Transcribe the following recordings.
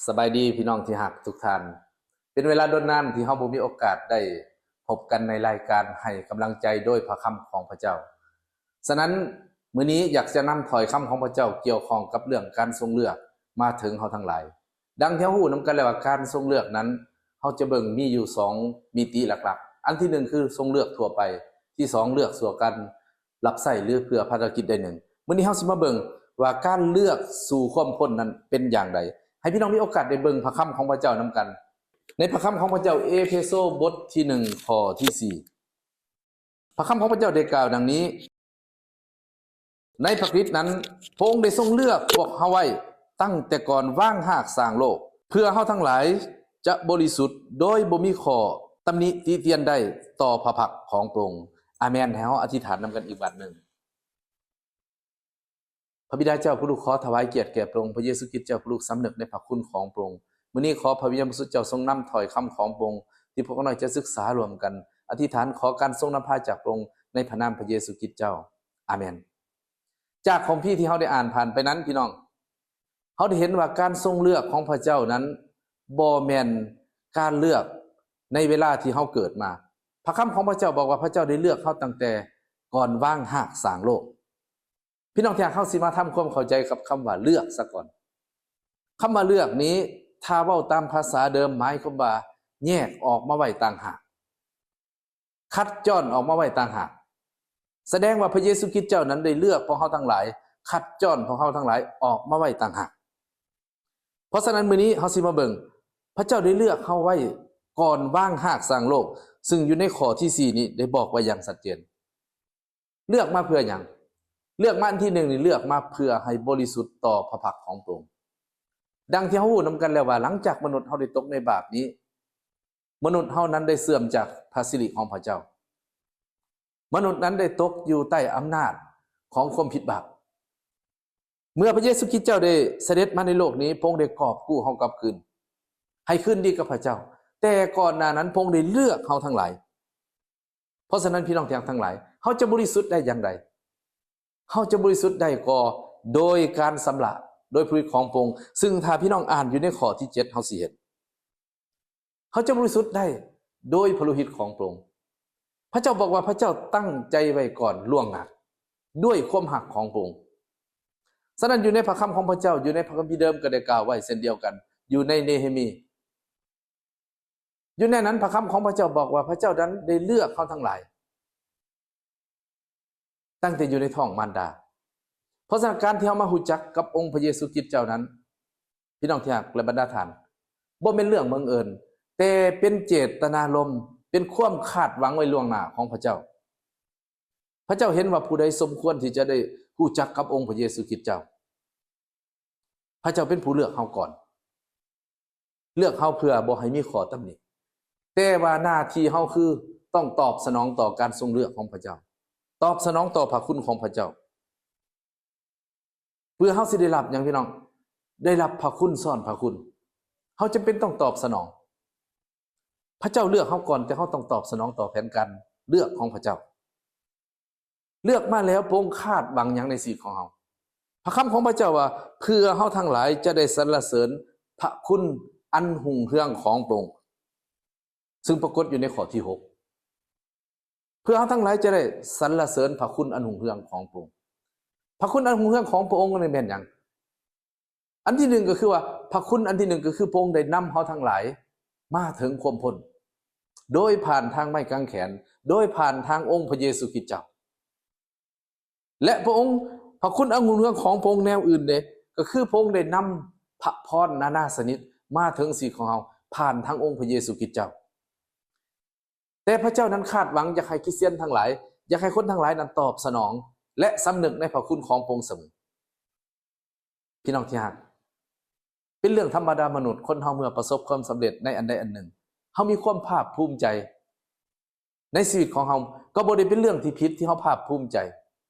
ສະບາຍດີພີ່ນ້ອງທີ່ຮັກທຸກທ່ານ. ເປັນເວລາດົນນານທີ່ເຮົາບໍ່ມີໂອກາດໄດ້ພົບກັນໃນລາຍການໃຫ້ກຳລັງໃຈໂດຍພະຄຳຂອງພະເຈົ້າ. ສະນັ້ນ, ມື້ນີ້ຢາກຈະນຳຖ້ອຍຄຳຂອງພະເຈົ້າກ່ຽວຂ້ອງກັບເລື່ອງການຊົງເລືອກມາເຖິງເຮົາທັງຫຼາຍ. ດັ່ງທີ່ເຮົາຮູ້ນຳກັນແລ້ວວ່າ ການຊົງເລືອກນັ້ນ ເຮົາຈະເບິ່ງມີຢູ່ສອງມິຕິຫຼັກໆ. ອັນທີໜຶ່ງຄືຊົງເລືອກທົ່ວໄປ, ທີສອງເລືອກສູ່ການ ຮັບໃຊ້ ຫຼື ເພື່ອພາລະກິດໃດໜຶ່ງ. ມື້ນີ້ເຮົາຊິມາເບິ່ງວ່າການເລືອກສູ່ຄວາມພົ້ນນັ້ນເປັນຢ່າງໃດ. ໃຫ້ພີ່ນ້ອງມີໂອກາດໄດ້ເບິ່ງພະຄຳຂອງພະເຈົ້ານຳກັນ. ໃນພະຄຳຂອງພະເຈົ້າ ເອເຟໂຊ ບົດທີໜຶ່ງ ຂໍ້ທີສີ່ ພະຄຳຂອງພະເຈົ້າໄດ້ກ່າວດັ່ງນີ້, ໃນພະຄຣິດນັ້ນ ພະອົງໄດ້ຊົງເລືອກພວກເຮົາໄວ້ຕັ້ງແຕ່ກ່ອນວາງຮາກສ້າງໂລກ, ເພື່ອເຮົາທັງຫຼາຍຈະບໍລິສຸດໂດຍບໍ່ມີຂໍ້ຕຳໜິຕິຕຽນໃດຕໍ່ພະພັກຂອງພະອົງ. ອາເມນ. ໃຫ້ເຮົາອະທິຖານນຳກັນອີກບາດໜຶ່ງ. ພະບິດາເຈົ້າຜູ້ລູກຂໍຖວາຍກຽດແກ່ພະອົງ, ພະເຢຊູຄຣິດເຈົ້າຜູ້ລູກສຳນຶກໃນພະຄຸນຂອງພະອົງ. ມື້ນີ້ຂໍພະວິນຍານບໍລິສຸດເຈົ້າຊົງນຳຖ້ອຍຄຳຂອງພະອົງ ທີ່ພວກຂ້ານ້ອຍຈະສຶກສາຮ່ວມກັນ. ອະທິຖານຂໍການຊົງນຳພາຈາກພະອົງ ໃນພະນາມພະເຢຊູຄຣິດເຈົ້າ. ອາເມນ. ຈາກຄຳພີທີ່ເຮົາໄດ້ອ່ານຜ່ານໄປນັ້ນ, ພີ່ນ້ອງ, ເຮົາໄດ້ເຫັນວ່າການຊົງເລືອກຂອງພະເຈົ້ານັ້ນ ບໍ່ແມ່ນການເລືອກໃນເວລາທີ່ເຮົາເກີດມາ. ພະຄຳຂອງພະເຈົ້າບອກວ່າ ພະເຈົ້າໄດ້ເລືອກເຮົາຕັ້ງແຕ່ກ່ອນວາງຮາກສ້າງໂລກ. ພີ່ນ້ອງທີ່ຮັກ, ເຮົາຊິມາທຳຄວາມເຂົ້າໃຈກັບຄຳວ່າເລືອກສາກ່ອນ. ຄຳວ່າເລືອກນີ້ ຖ້າເວົ້າຕາມພາສາເດີມ ໝາຍຄວາມວ່າແຍກອອກມາໄວ້ຕ່າງຫາກ, ຄັດຈ້ອນອອກມາໄວ້ຕ່າງຫາກ. ສະແດງວ່າພະເຢຊູຄຣິດເຈົ້ານັ້ນໄດ້ເລືອກພວກເຮົາທັງຫຼາຍ, ຄັດຈ້ອນພວກເຮົາທັງຫຼາຍອອກມາໄວ້ຕ່າງຫາກ. ເພາະສະນັ້ນ ມື້ນີ້ເຮົາຊິມາເບິ່ງ ພະເຈົ້າໄດ້ເລືອກເຮົາໄວ້ກ່ອນວາງຮາກສ້າງໂລກ, ຊຶ່ງຢູ່ໃນຂໍ້ທີສີ່ນີ້ໄດ້ບອກໄວ້ຢ່າງຊັດເຈນ. ເລືອກມາເພື່ອຫຍັງ? ເລືອກມາອັນທີໜຶ່ງນີ້ ເລືອກມາເພື່ອໃຫ້ບໍລິສຸດຕໍ່ພະພັກຂອງພະອົງ. ດັ່ງທີ່ເຮົາຮູ້ນຳກັນແລ້ວວ່າ ຫຼັງຈາກມະນຸດເຮົາໄດ້ຕົກໃນບາບນີ້, ມະນຸດເຮົານັ້ນໄດ້ເສື່ອມຈາກພະສິລິຂອງພະເຈົ້າ. ມະນຸດນັ້ນໄດ້ຕົກຢູ່ໃຕ້ອຳນາດຂອງຄວາມຜິດບາບ. ເມື່ອພະເຢຊູຄຣິດເຈົ້າໄດ້ສະເດັດມາໃນໂລກນີ້, ພະອົງໄດ້ກອບກູ້ເຮົາກັບຄືນ, ໃຫ້ຄືນດີກັບພະເຈົ້າ. ແຕ່ກ່ອນໜ້ານັ້ນ ພະອົງໄດ້ເລືອກເຮົາທັງຫຼາຍ. ເພາະສະນັ້ນ ພີ່ນ້ອງທີ່ຮັກທັງຫຼາຍ, ເຮົາຈະບໍລິສຸດໄດ້ຢ່າງໃດ? ເຮົາຈະບໍລິສຸດໄດ້ກໍໂດຍການຊຳລະໂດຍພະໂລຫິດຂອງພະອົງ, ຊຶ່ງຖ້າພີ່ນ້ອງອ່ານຢູ່ໃນຂໍ້ທີເຈັດ ເຮົາຊິເຫັນ. ເຮົາຈະບໍລິສຸດໄດ້ໂດຍພະໂລຫິດຂອງພະອົງ. ພະເຈົ້າບອກວ່າ ພະເຈົ້າຕັ້ງໃຈໄວ້ກ່ອນລ່ວງໜ້າ ດ້ວຍຄວາມຮັກຂອງພະອົງ. ສະນັ້ນ ຢູ່ໃນພະຄຳຂອງພະເຈົ້າ, ຢູ່ໃນພະຄຳພີເດີມກໍໄດ້ກ່າວໄວ້ເຊັ່ນດຽວກັນ, ຢູ່ໃນເນເຮມີ. ຢູ່ໃນນັ້ນ ພະຄຳຂອງພະເຈົ້າບອກວ່າ ພະເຈົ້ານັ້ນໄດ້ເລືອກເຮົາທັງຫຼາຍ ຕັ້ງແຕ່ຢູ່ໃນທ້ອງມານດາ. ເພາະສະນັ້ນ ການທີ່ເຮົາມາຮູ້ຈັກກັບອົງພະເຢຊູຄຣິດເຈົ້ານັ້ນ, ພີ່ນ້ອງທີ່ຮັກ ແລະ ບັນດາທ່ານ, ບໍ່ແມ່ນເລື່ອງບັງເອີນ, ແຕ່ເປັນເຈດຕະນາລົມ, ເປັນຄວາມຄາດຫວັງໄວ້ລ່ວງໜ້າຂອງພະເຈົ້າ. ພະເຈົ້າເຫັນວ່າຜູ້ໃດສົມຄວນທີ່ຈະໄດ້ຮູ້ຈັກກັບອົງພະເຢຊູຄຣິດເຈົ້າ. ພະເຈົ້າເປັນຜູ້ເລືອກເຮົາກ່ອນ, ເລືອກເຮົາເພື່ອບໍ່ໃຫ້ມີຂໍ້ຕຳໜິ, ແຕ່ວ່າໜ້າທີ່ເຮົາຄືຕ້ອງຕອບສະໜອງຕໍ່ການຊົງເລືອກຂອງພະເຈົ້າ, ຕອບສະໜອງຕໍ່ພະຄຸນຂອງພະເຈົ້າ. ເພື່ອເຮົາຊິໄດ້ຮັບຫຍັງ, ພີ່ນ້ອງ? ໄດ້ຮັບພະຄຸນຊ້ອນພະຄຸນ. ເຮົາຈຳເປັນຕ້ອງຕອບສະໜອງ. ພະເຈົ້າເລືອກເຮົາກ່ອນ, ແຕ່ເຮົາຕ້ອງຕອບສະໜອງຕໍ່ແຜນການເລືອກຂອງພະເຈົ້າ. ເລືອກມາແລ້ວ ພະອົງຄາດຫວັງຫຍັງໃນຊີວິດຂອງເຮົາ? ພະຄຳຂອງພະເຈົ້າວ່າ ເພື່ອເຮົາທັງຫຼາຍຈະໄດ້ສັນລະເສີນພະຄຸນອັນຮຸ່ງເຮືອງຂອງພະອົງ, ຊຶ່ງປາກົດຢູ່ໃນຂໍ້ທີຫົກ. ເພື່ອເຮົາທັງຫຼາຍຈະໄດ້ສັນລະເສີນພະຄຸນອັນຮຸ່ງເຮືອງຂອງພະອົງ. ພະຄຸນອັນຮຸ່ງເຮືອງຂອງພະອົງນີ້ແມ່ນຫຍັງ? ອັນທີໜຶ່ງກໍຄືວ່າ ພະຄຸນອັນທີໜຶ່ງກໍຄືພະອົງໄດ້ນຳເຮົາທັງຫຼາຍມາເຖິງຄວາມພົ້ນ ໂດຍຜ່ານທາງໄມ້ກາງແຂນ, ໂດຍຜ່ານທາງອົງພະເຢຊູຄຣິດເຈົ້າ. ແລະ ພະອົງ, ພະຄຸນອັນຮຸ່ງເຮືອງຂອງພະອົງແນວອື່ນເດ, ກໍຄືພະອົງໄດ້ນຳພະພອນນານາຊະນິດມາເຖິງຊີວິດຂອງເຮົາ ຜ່ານທາງອົງພະເຢຊູຄຣິດເຈົ້າ. ແຕ່ພະເຈົ້ານັ້ນຄາດຫວັງຢາກໃຫ້ຄຣິສຕຽນທັງຫຼາຍ, ຢາກໃຫ້ຄົນທັງຫຼາຍນັ້ນຕອບສະໜອງ ແລະ ສຳນຶກໃນພະຄຸນຂອງພະອົງສະເໝີ. ພີ່ນ້ອງທີ່ຮັກ, ເປັນເລື່ອງທຳມະດາມະນຸດ, ຄົນເຮົາເມື່ອປະສົບຄວາມສຳເລັດໃນອັນໃດອັນໜຶ່ງ, ເຮົາມີຄວາມພາກພູມໃຈໃນຊີວິດຂອງເຮົາ, ກໍບໍ່ໄດ້ເປັນເລື່ອງທີ່ຜິດທີ່ເຮົາພາກພູມໃຈ.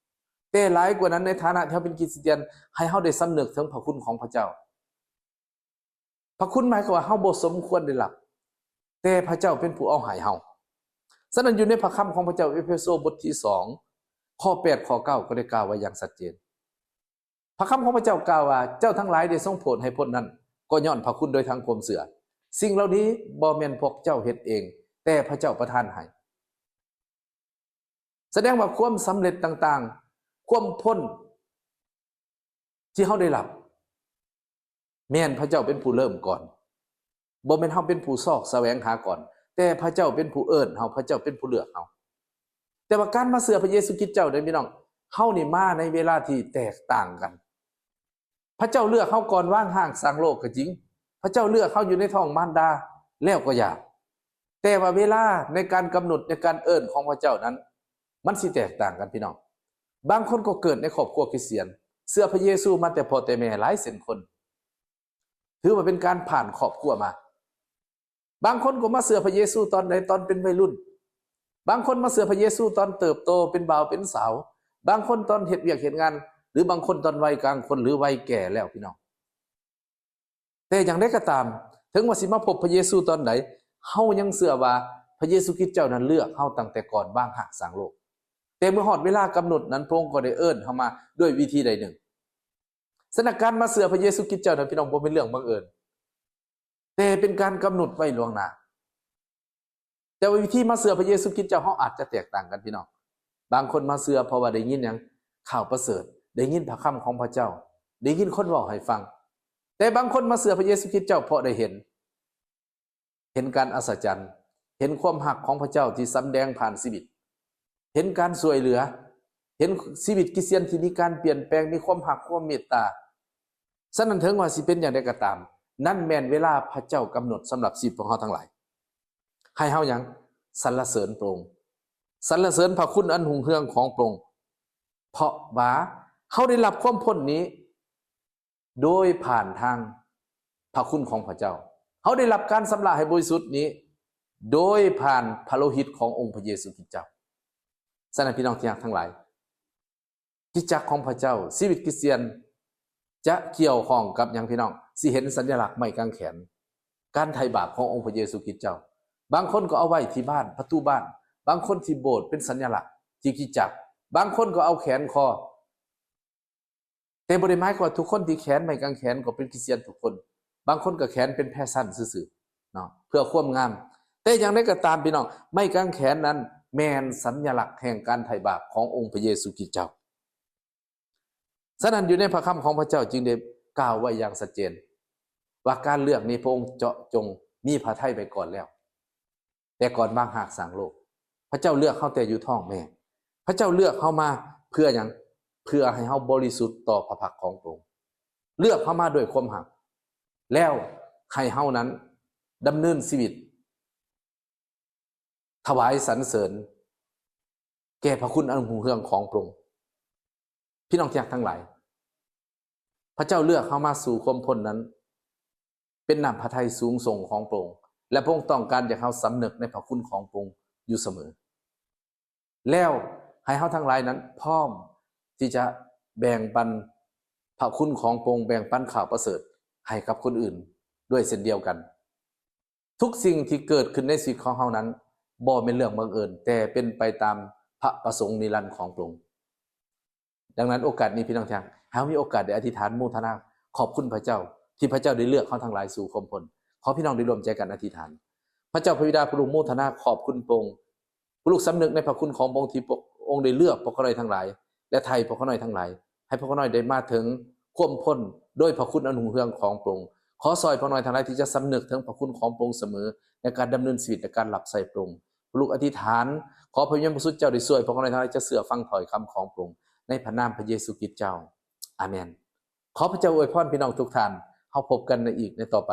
ແຕ່ຫຼາຍກວ່ານັ້ນ, ໃນຖານະທີ່ເຮົາເປັນຄຣິສຕຽນ, ໃຫ້ເຮົາໄດ້ສຳນຶກເຖິງພະຄຸນຂອງພະເຈົ້າ. ພະຄຸນໝາຍຄວາມວ່າເຮົາບໍ່ສົມຄວນໄດ້ຮັບ, ແຕ່ພະເຈົ້າເປັນຜູ້ເອົາໃຫ້ເຮົາ. ສະນັ້ນ ຢູ່ໃນພະຄຳຂອງພະເຈົ້າ ເອເຟໂຊບົດທີສອງ ຂໍ້ແປດ ຂໍ້ເກົ້າ ກໍໄດ້ກ່າວໄວ້ຢ່າງຊັດເຈນ. ພະຄຳຂອງພະເຈົ້າກ່າວວ່າ ເຈົ້າທັງຫຼາຍໄດ້ຊົງໂຜດໃຫ້ພົ້ນນັ້ນ, ກໍຍ້ອນພະຄຸນໂດຍທາງຄວາມເຊື່ອ. ສິ່ງເຫຼົ່ານີ້ບໍ່ແມ່ນພວກເຈົ້າເຮັດເອງ, ແຕ່ພະເຈົ້າປະທານໃຫ້. ສະແດງວ່າຄວາມສຳເລັດຕ່າງໆ, ຄວາມພົ້ນທີ່ເຮົາໄດ້ຮັບ, ແມ່ນພະເຈົ້າເປັນຜູ້ເລີ່ມກ່ອນ. ບໍ່ແມ່ນເຮົາເປັນຜູ້ຊອກສະແຫວງຫາກ່ອນ, ແຕ່ພະເຈົ້າເປັນຜູ້ເອີ້ນເຮົາ, ພະເຈົ້າເປັນຜູ້ເລືອກເຮົາ. ແຕ່ວ່າການມາເຊື່ອພະເຢຊູຄຣິດເຈົ້າເດ້ພີ່ນ້ອງ, ເຮົານີ້ມາໃນເວລາທີ່ແຕກຕ່າງກັນ. ພະເຈົ້າເລືອກເຮົາກ່ອນວາງຮາກສ້າງໂລກກໍຈິງ, ພະເຈົ້າເລືອກເຮົາຢູ່ໃນທ້ອງມານດາແລ້ວກໍຢ່າ, ແຕ່ວ່າເວລາໃນການກຳນົດ, ໃນການເອີ້ນຂອງພະເຈົ້ານັ້ນ ມັນຊິແຕກຕ່າງກັນພີ່ນ້ອງ. ບາງຄົນກໍເກີດໃນຄອບຄົວຄຣິສຕຽນ, ເຊື່ອພະເຢຊູມາແຕ່ພໍ່ແຕ່ແມ່ຫຼາຍເຊັ່ນຄົນ, ຖືວ່າເປັນການຜ່ານຄອບຄົວມາ. ບາງຄົນກໍມາເຊື່ອພະເຢຊູຕອນໃດ? ຕອນເປັນໄວລຸ້ນ. ບາງຄົນມາເຊື່ອພະເຢຊູຕອນເຕີບໂຕເປັນບ່າວເປັນສາວ. ບາງຄົນຕອນເຮັດວຽກເຮັດງານ, ຫຼືບາງຄົນຕອນໄວກາງຄົນ ຫຼືໄວແກ່ແລ້ວ ພີ່ນ້ອງ. ແຕ່ຢ່າງໃດກໍຕາມ, ເຖິງວ່າຊິມາພົບພະເຢຊູຕອນໃດ, ເຮົາຍັງເຊື່ອວ່າພະເຢຊູຄຣິດເຈົ້ານັ້ນເລືອກເຮົາຕັ້ງແຕ່ກ່ອນວາງຮາກສ້າງໂລກ. ແຕ່ເມື່ອຮອດເວລາກຳນົດນັ້ນ, ພະອົງກໍໄດ້ເອີ້ນເຮົາມາດ້ວຍວິທີໃດໜຶ່ງ. ສະນັ້ນ ການມາເຊື່ອພະເຢຊູຄຣິດເຈົ້ານັ້ນ ພີ່ນ້ອງ, ບໍ່ແມ່ນເລື່ອງບັງເອີນ, ແຕ່ເປັນການກຳນົດໄວ້ລ່ວງໜ້າ. ແຕ່ວ່າວິທີມາເຊື່ອພະເຢຊູຄຣິດເຈົ້າ ເຮົາອາດຈະແຕກຕ່າງກັນ ພີ່ນ້ອງ. ບາງຄົນມາເຊື່ອເພາະວ່າໄດ້ຍິນຫຍັງ? ຂ່າວປະເສີດ, ໄດ້ຍິນພະຄຳຂອງພະເຈົ້າ, ໄດ້ຍິນຄົນເວົ້າໃຫ້ຟັງ. ແຕ່ບາງຄົນມາເຊື່ອພະເຢຊູຄຣິດເຈົ້າເພາະໄດ້ເຫັນ, ເຫັນການອັດສະຈັນ, ເຫັນຄວາມຮັກຂອງພະເຈົ້າທີ່ສຳແດງຜ່ານຊີວິດ, ເຫັນການຊ່ວຍເຫຼືອ, ເຫັນຊີວິດຄຣິສຕຽນທີ່ມີການປ່ຽນແປງ, ມີຄວາມຮັກ, ຄວາມເມດຕາ. ສະນັ້ນ ເຖິງວ່າຊິເປັນຢ່າງໃດກໍຕາມ, ນັ້ນແມ່ນເວລາພະເຈົ້າກຳນົດສຳລັບຊີວິດຂອງເຮົາທັງຫຼາຍ. ໃຫ້ເຮົາຫຍັງ? ສັນລະເສີນພະອົງ, ສັນລະເສີນພະຄຸນອັນຮຸ່ງເຮືອງຂອງພະອົງ, ເພາະວ່າເຮົາໄດ້ຮັບຄວາມພົ້ນນີ້ໂດຍຜ່ານທາງພະຄຸນຂອງພະເຈົ້າ. ເຮົາໄດ້ຮັບການຊຳລະໃຫ້ບໍລິສຸດນີ້ໂດຍຜ່ານພະໂລຫິດຂອງອົງພະເຢຊູຄຣິດເຈົ້າ. ສະນັ້ນ ພີ່ນ້ອງທີ່ຮັກທັງຫຼາຍ, ຄຣິສຕະຈັກຂອງພະເຈົ້າ, ຊີວິດຄຣິສຕຽນຈະກ່ຽວຂ້ອງກັບຫຍັງ ພີ່ນ້ອງ? ຊິເຫັນສັນຍະລັກໄມ້ກາງແຂນ, ການໄຖ່ບາບຂອງອົງພະເຢຊູຄຣິດເຈົ້າ. ບາງຄົນກໍເອົາໄວ້ທີ່ບ້ານ, ປະຕູບ້ານ, ບາງຄົນທີ່ໂບດເປັນສັນຍະລັກທີ່ຄຣິສຕະຈັກ, ບາງຄົນກໍເອົາແຂນຄໍ. ແຕ່ບໍ່ໄດ້ໝາຍຄວາມວ່າທຸກຄົນທີ່ແຂນໄມ້ກາງແຂນກໍເປັນຄຣິສຕຽນທຸກຄົນ. ບາງຄົນກໍແຂນເປັນແຟຊັນຊື່ໆ ເນາະ, ເພື່ອຄວາມງາມ. ແຕ່ຢ່າງໃດກໍຕາມ ພີ່ນ້ອງ, ໄມ້ກາງແຂນນັ້ນແມ່ນສັນຍະລັກແຫ່ງການໄຖ່ບາບຂອງອົງພະເຢຊູຄຣິດເຈົ້າ. ສະນັ້ນ ຢູ່ໃນພະຄຳຂອງພະເຈົ້າຈຶ່ງໄດ້ກ່າວໄວ້ຢ່າງຊັດເຈນວ່າ ການເລືອກນີ້ພະອົງເຈາະຈົງມີພະໄທໄວ້ກ່ອນແລ້ວ ແຕ່ກ່ອນວາງຮາກສ້າງໂລກ. ພະເຈົ້າເລືອກເຮົາແຕ່ຢູ່ທ້ອງແມ່. ພະເຈົ້າເລືອກເຮົາມາເພື່ອຫຍັງ? ເພື່ອໃຫ້ເຮົາບໍລິສຸດຕໍ່ພະພັກຂອງພະອົງ. ເລືອກເຮົາມາດ້ວຍຄວາມຮັກ ແລ້ວໃຫ້ເຮົານັ້ນດຳເນີນຊີວິດ ຖວາຍສັນເສີນແກ່ພະຄຸນອັນຮຸ່ງເຮືອງຂອງພະອົງ. ພີ່ນ້ອງທີ່ຮັກທັງຫຼາຍ, ພະເຈົ້າເລືອກເຮົາມາສູ່ຄວາມພົ້ນນັ້ນ ເປັນນ້ຳພະໄທສູງສົ່ງຂອງພະອົງ ແລະ ພະອົງຕ້ອງການຢາກເຮົາສຳນຶກໃນພະຄຸນຂອງພະອົງຢູ່ສະເໝີ. ແລ້ວໃຫ້ເຮົາທັງຫຼາຍນັ້ນພ້ອມທີ່ຈະແບ່ງປັນພະຄຸນຂອງພະອົງ, ແບ່ງປັນຂ່າວປະເສີດໃຫ້ກັບຄົນອື່ນດ້ວຍເຊັ່ນດຽວກັນ. ທຸກສິ່ງທີ່ເກີດຂຶ້ນໃນຊີວິດຂອງເຮົານັ້ນ ບໍ່ແມ່ນເລື່ອງບັງເອີນ, ແຕ່ເປັນໄປຕາມພະປະສົງນິລັນຂອງພະອົງ. ດັ່ງນັ້ນ ໂອກາດນີ້ ພີ່ນ້ອງທີ່ຮັກ, ເຮົາມີໂອກາດໄດ້ອະທິຖານໂມທະນາຂອບຄຸນພະເຈົ້າ ທີ່ພະເຈົ້າໄດ້ເລືອກເຮົາທັງຫຼາຍສູ່ຄວາມພົ້ນ. ຂໍພີ່ນ້ອງໄດ້ລວມໃຈກັນອະທິຖານ. ພະເຈົ້າພະບິດາຜູ້ລົງໂມທະນາຂອບຄຸນພະອົງ. ຜູ້ລູກສຳນຶກໃນພະຄຸນຂອງພະອົງ ທີ່ພະອົງໄດ້ເລືອກພວກຂ້ານ້ອຍທັງຫຼາຍ ແລະ ໄຖ່ພວກຂ້ານ້ອຍທັງຫຼາຍ ໃຫ້ພວກຂ້ານ້ອຍໄດ້ມາເຖິງຄວາມພົ້ນໂດຍພະຄຸນອັນຮຸ່ງເຮືອງຂອງພະອົງ. ຂໍຊ່ອຍພວກຂ້ານ້ອຍທັງຫຼາຍທີ່ຈະສຳນຶກເຖິງພະຄຸນຂອງພະອົງສະເໝີ ໃນການດຳເນີນຊີວິດ ແລະ ການຮັບໃຊ້ພະອົງ. ລູກອະທິຖານ ຂໍພະວິນຍານບໍລິສຸດເຈົ້າໄດ້ຊ່ວຍພວກຂ້ານ້ອຍທັງຫຼາຍ ຈະເຊື່ອຟັງຖ້ອຍຄຳຂອງພະອົງ. ໃນພະນາມພະເຢຊູຄຣິດເຈົ້າ. ອາເມນ. ຂໍພະເຈົ້າອວຍພອນພີ່ນ້ອງທຸກທ່ານ. ເຮົາພົບກັນໃນອີກໃນຕໍ່ໄປ.